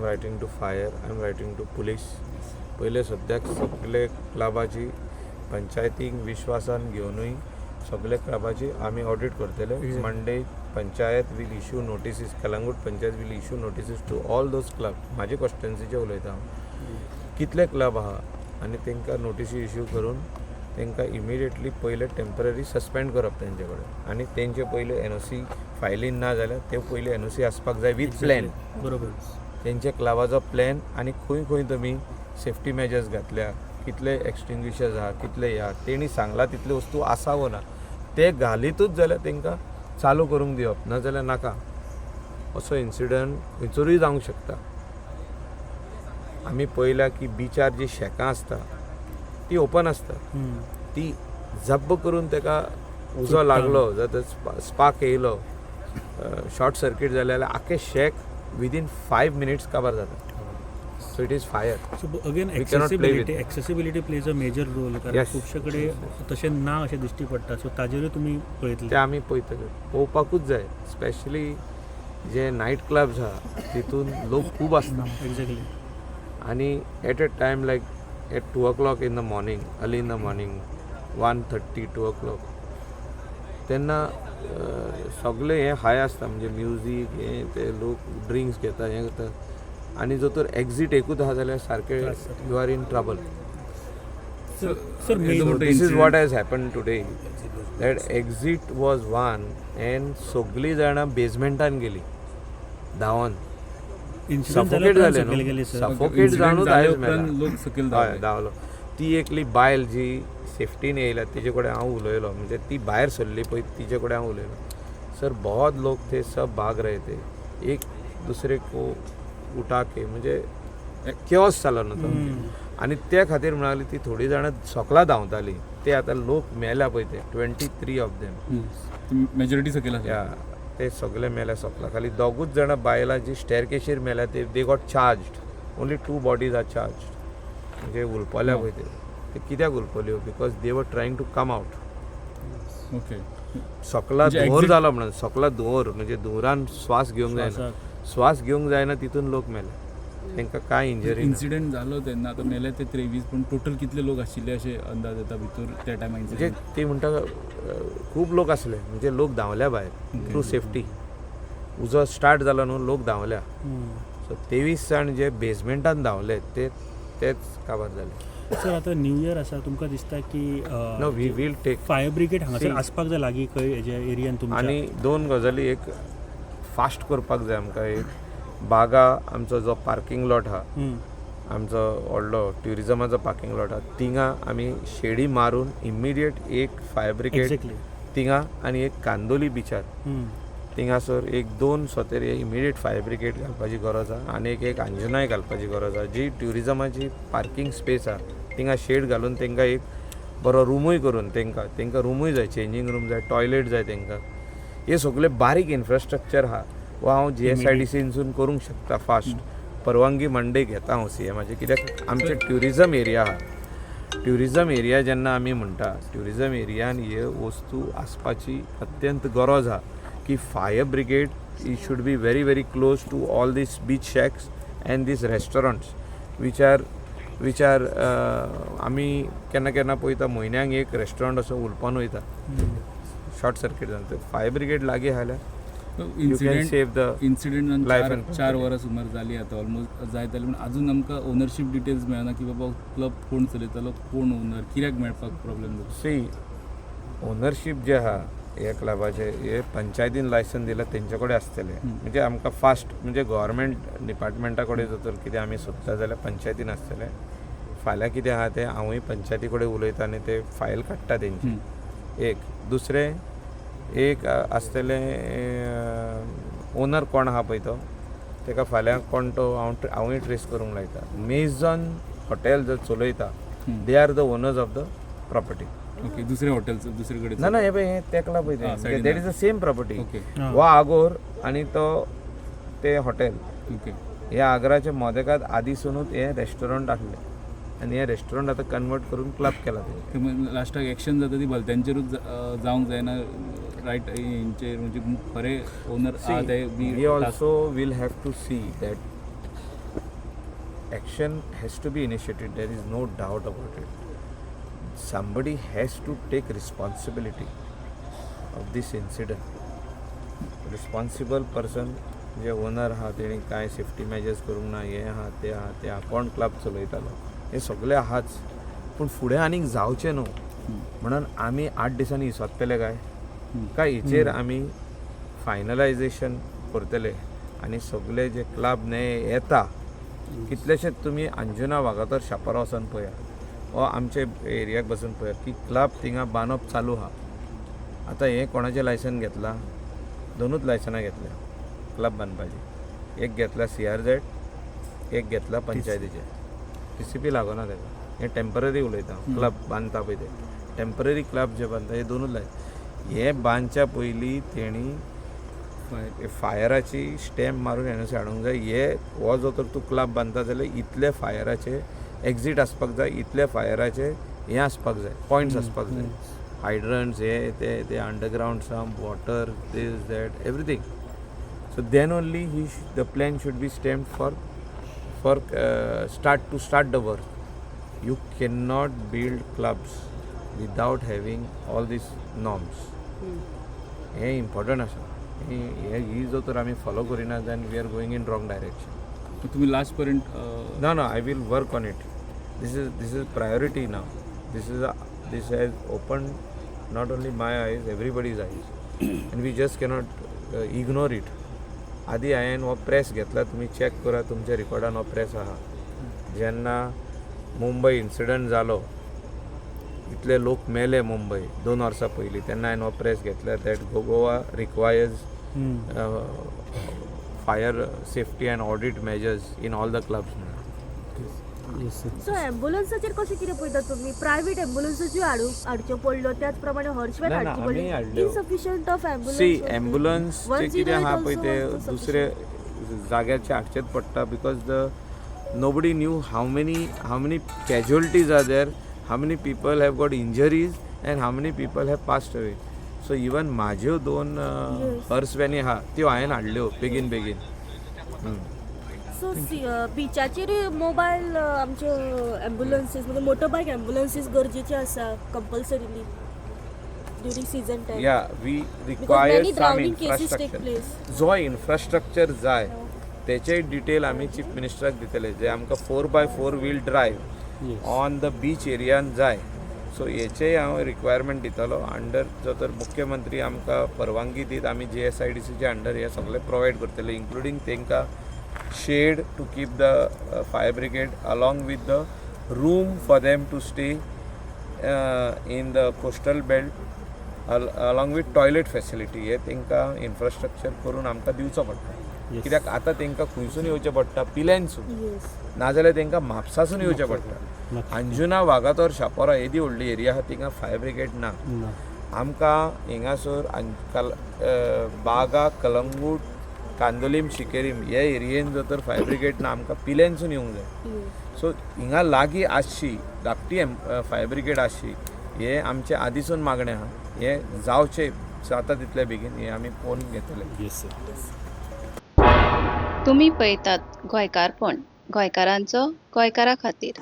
am writing to fire, I am writing to police. पयले सद्याक सगळे क्लबाची पंचायतीक विश्वासान घेवनूय सगळे क्लबाची आमी ऑडिट करतले. Monday panchayat will issue notices, Calangute panchayat will issue notices to all those club. म्हाजे कॉन्स्टिट्युएन्सीचे उलयता हांव, कितले क्लब आहा आनी तांकां नोटिसी इश्यू करून तांकां इमिडिएटली पयले टेंपररी सस्पेंड करप तेंचे कडेन आनी तेंचे पयले एनओसी फायलीन ना जाल्यार ते पयले एनओसी आसपाक जाय वीथ प्लॅन. तेंच्या क्लबाचो प्लॅन आनी खंय खंय तुमी सेफ्टी मेजर्स घातल्या, कितले एक्सटिंग्विशर्स आहा, कितले हे आहा, तेणी सांगला तितले वस्तू आसा वो ना, ते घालीतूच जाल्यार तांकां चालू करूंक दिवप, नाजाल्यार नाका. असो इन्सिडंट खंयसरूय जावंक शकता. आमी पळयल्या की बिचार जी शॅकां आसता ती ओपन आसता. ती झब्ब करून ताका उजो सुट्टा. लागलो जाल्यार, स्पार्क येयलो, शॉर्ट सर्कीट जालें जाल्यार आख्खें शॅक विदीन 5 मिनिट्स काबार जाता. So it is fire. So again We cannot play with accessibility accessibility plays a major role, कारण खुबशे कडेन तशें ना अशें दिश्टी पडटा. सो ताजेरूय तुमी पळयतले. ते आमी पळयतले, पळोवपाकूच जाय. स्पेशली जे नायट क्लब्स आहा तितून लोक खूब आसता. आनी at a time like at 2 o'clock in the morning, early in the morning, 1:30, 2 o'clock, तेन्ना सगळें हें हाय आसता, म्हणजे म्युजीक हें ते, लोक ड्रिंक्स घेता, हें करता आनी जर तर एक्झीट एकूच आहा जाल्यार सारकें त्रास जाता. You are in trouble. Sir, येदो मोठो This is incident. What has happen today, that exit was one and सगळीं जाणां बेजमेंटान गेली धांवन. इन्सिडंट सफोकेट जाले सकयल गेले न्हू. सर. सफोकेट Incident जावनूच जाले आयज उपरांत मेला. लोक सकयल हय. धांवले. धांवलो. ती एकली बायल जी सेफ्टीन येयल्या तिजे कडेन हांव उलयलो, म्हणजे ती भायर सरली पळय, तिजे कडेन हांव उलयलो. सर, बहुत लोग थे, सब भाग रहे थे, एक दुसरे को उठा के, म्हणजे केओस जालो न्हू तो. आनी त्या खातीर म्हणाली ती थोडी जाणां सोकला धांवताली, ते आतां लोक मेल्या पळय ते 23 ऑफ देम. मेजॉरिटी सकयल आसा. या, ते सगळे मेल्या सोकला खाली. दोगूच जाणां बायलां जी स्टेअरकेशीर मेल्या ते they got charged, only two bodies are charged. म्हणजे हुलपल्या पळय ते, ते कित्याक हुलपल्यो? Because they were trying to come out. सकला म्हणजे धुंवर जालो म्हणून, सकला धुंवर म्हणजे धुंवरान श्वास घेवंक जायना. श्वासाक. श्वास घेवंक जायना, तितून लोक मेले. तांकां कांय इंजरी ना. इन्सिडेंट जालो तेन्ना आतां मेले ते 23, पूण टोटल कितले लोक आशिल्ले अशे अंदाज येता भितर त्या टायमार? म्हणजे इन्सिडेंट ती म्हणटा खूब लोक आसले, म्हणजे लोक धांवल्या भायर टू सेफ्टी. उजो स्टार्ट जालो न्हू, लोक धांवल्या. सो 23 जाण जे बेजमेंटान धांवले ते तेच काबार जाले. सर, आतां न्यू इयर आसा, तुमकां दिसता की No, we will take fire brigade हांगासर See. आसपाक जाय लागीं खंय हेज्या एरियान तुमच्या? आनी दोन गजाली एक फास्ट करपाक जाय आमकां. एक बागा आमचो जो पार्किंग लॉट आहा, आमचो व्हडलो ट्युरिजमाचो पार्किंग लॉट आहा, थिंगा आमी शेडी मारून इमिडिएट एक फायर ब्रिगेड थिंगा आनी एक कांदोली बिचार थिंगासर एक दोन सोतेर हे इमिडिएट फायर ब्रिगेड घालपाची गरज आहा आनी एक एक अंजुनाय घालपाची गरज आहा. जी ट्युरिजमाची पार्किंग स्पेस आहा थिंगा शेड घालून तांकां एक बरो रुमूय करून तांकां रुमूय जाय, चेंजींग रूम जाय, टॉयलेट जाय तांकां. हे सगळे बारीक इन्फ्रास्ट्रक्चर आहा वो हांव जीएसआयडीसीनसून करूंक शकता फास्ट. परवानगी मंडे घेता हांव सीएमाची, कित्याक आमचे ट्युरिजम एरिया आहा. ट्युरिजम एरिया जेन्ना आमी म्हणटा, ट्युरिजम एरियान हे वस्तू आसपाची अत्यंत गरज आहा की fire brigade it should be very very close to all these beach shacks and these restaurants which are आमी केन्ना केन्ना पळयता, म्हयन्याक एक रेस्टॉरंट असो हुलपोन वयता शॉर्ट सर्कीट जावन. फायर ब्रिगेड लागीं आहा जाल्यार you can incident save the incident life चार and 4 वरां सुमार जाली आतां, ऑलमोस्ट जायत आली, पूण अजून आमकां ओनरशीप डिटेल्स मेळना की बाबा क्लब कोण चलयतालो, कोण ओनर, कित्याक मेळपाक प्रॉब्लेम जाता. सी, ओनरशीप जे आहा ह्या क्लबाचे, हे पंचायतीन लायसन दिलां तेंचे कडेन आसतलें. म्हणजे आमकां फास्ट, म्हणजे गोवोरमेंट डिपार्टमेंटा कडेन जर तर कितें आमी सोदता जाल्यार पंचायतीन आसतलें. फाल्यां कितें आहा तें हांवूय पंचायती कडेन उलयता आनी ते फायल काडटा तेंची. एक दुसरें एक आसतलें, ओनर कोण आहा पळय तो, तेका फाल्यां कोण तो हांव हांवूय ट्रेस करूंक लायता. मेझॉन हॉटेल जर चलयता, they are the owners of the property. Okay, दुसरे हॉटेलचं दुसरे कडेन? ना ना, हे पळय, हे तेकला पळय. आं, तें सायडीन. That is the same property. हो आगोर आनी तो ते हॉटेल. हे आगराच्या मोदेकात आदीसुनूच हे रेस्टॉरंट आसलें आनी हे रेस्टॉरंट आतां कन्वर्ट करून क्लब केला तेणें. लास्टाक एक्शन जाता ती भलत्यांचेरूच जावंक जायना, रायट? हेंचेर म्हणजे खरे ओनर आहा ते बी We also will have to see that. Action has to be initiated, there is no doubt about it. Somebody has to take responsibility of this incident. Responsible person J owner आहा, तेणी कांय safety measures करूंक ना, हें आहा, तें आहा, तें आहा, कोण क्लब चलयतालो, हें सगळें आहाच. पूण फुडें आनीक जावचें न्हू म्हणून आमी 8 दिसांनी इसोदतले काय काय हेचेर आमी फायनलायजेशन करतले आनी सगळे जे क्लब न्ही येता कितलेशेच, तुमी अंजुना, वागातोर, शापोरा वचोन पळया वो आमचे एरियाक बसून पळया की क्लब थिंगा बांदप चालू आहा. आतां हें कोणाचें लायसन घेतलां? दोनूच लायसनां घेतल्या क्लब बांदपाची. एक घेतला सीआरझेड, एक घेतला पंचायतीचें. टीसीपी लागना ताका. हें टेंपररी उलयता हांव. क्लब बांदता पळय ते टेंपररी क्लब जे बांदता, हे दोनूच लाय. हे बांदच्या पयलीं तेणी फायराची स्टॅम्प मारून एनओसी हाडूंक जाय. हे हो जो तर तूं क्लब बांदता जाल्यार इतले फायराचे एक्झीट आसपाक जाय, इतले फायराचे हें आसपाक जाय, पॉयंट्स आसपाक जाय, हायड्रंट्स, हे ते ते, underground sump, water, this, that, everything. So then only he the plan should be stamp for start to start the work. You cannot build clubs without having all these norms. हें important आसा. हे ही जो तर आमी follow करिना, then we are going in wrong direction. तुम्ही last पर्यंत No, I will work on it. This is priority now. This has opened not only my eyes, everybody's eyes, and we just cannot ignore it. आदी हांवें हो press घेतला, तुमी check करा, तुमच्या रिकॉर्डान हो प्रेस आहा. जेन्ना मुंबय इन्सिडंट जालो, इतले लोक मेले मुंबय 2 वर्सां पयलीं, तेन्ना हांवें हो प्रेस घेतला that Goa requires fire safety and audit measures in all the clubs म्हणून. Yes sir. सो एम्बुलन्साचेर कशें कितें पळयता तुमी? प्रायवेट एम्बुलन्सूय हाडच्यो पडल्यो, त्याच प्रमाणे हॉर्सवेन ना, ना, हाडची आमी पडली. हाडल्यो. Insufficient of ambulance. See, ambulance कितें आहा पळय ते दुसरे जाग्याचे हाडचेच पडटा because the nobody knew how many casualties are there, how many people have got injuries and how many people have passed away. So even म्हाज्यो दोन हर्स वॅनी आहा, त्यो हांवें हाडल्यो बेगीन बेगीन. सो बिचाचेर मोबायल आमच्यो एम्बुलन्सीस, म्हणजे मोटरबायक एम्बुलन्सीस गरजेच्यो आसा compulsorily during season time. Yeah, we require many some drowning cases take infrastructure. Place. जो इन्फ्रास्ट्रक्चर जाय तेचे डिटेल आमी चीफ मिनिस्टराक दितले, जे आमकां 4x4 wheel drive on the beach एरियान जाय. सो हेचेय हांव रिक्वायरमेंट दितलो अंडर, जो तर मुख्यमंत्री आमकां परवानगी दीत, आमी जीएसआयडीसीच्या अंडर हे सगळें प्रोवायड करतले, इन्क्लुडींग तांकां shed to keep the fire brigade along with the room for them to stay in the coastal belt along with toilet facility. हे तांकां इन्फ्रास्ट्रक्चर करून आमकां दिवचो पडटा, कित्याक आतां तांकां खंयसून येवचें पडटा? पिल्यानसून, नाजाल्यार तांकां म्हापसासून येवचें पडटा. अंजुना, वागातोर, शापोरा येदी व्हडली एरिया आहा, थिंगा फायर ब्रिगेड ना. ना. आमकां हिंगासर बागा, कलंगूट, कांदोलीम, शिकेरीम हे एरियेन जर तर फायर ब्रिगेड ना, आमकां पिल्यानसून येवंक जाय. सो हिंगा लागीं आसची, धाकटी फायर ब्रिगेड आसची, हे आमचे आदीसून मागणें आहा. हे जावचें, जाता तितले बेगीन हे आमी पळोवन घेतले. Yes sir. तुमी पळयतात गोंयकारपण, गोंयकारांचो गोंयकारा खातीर.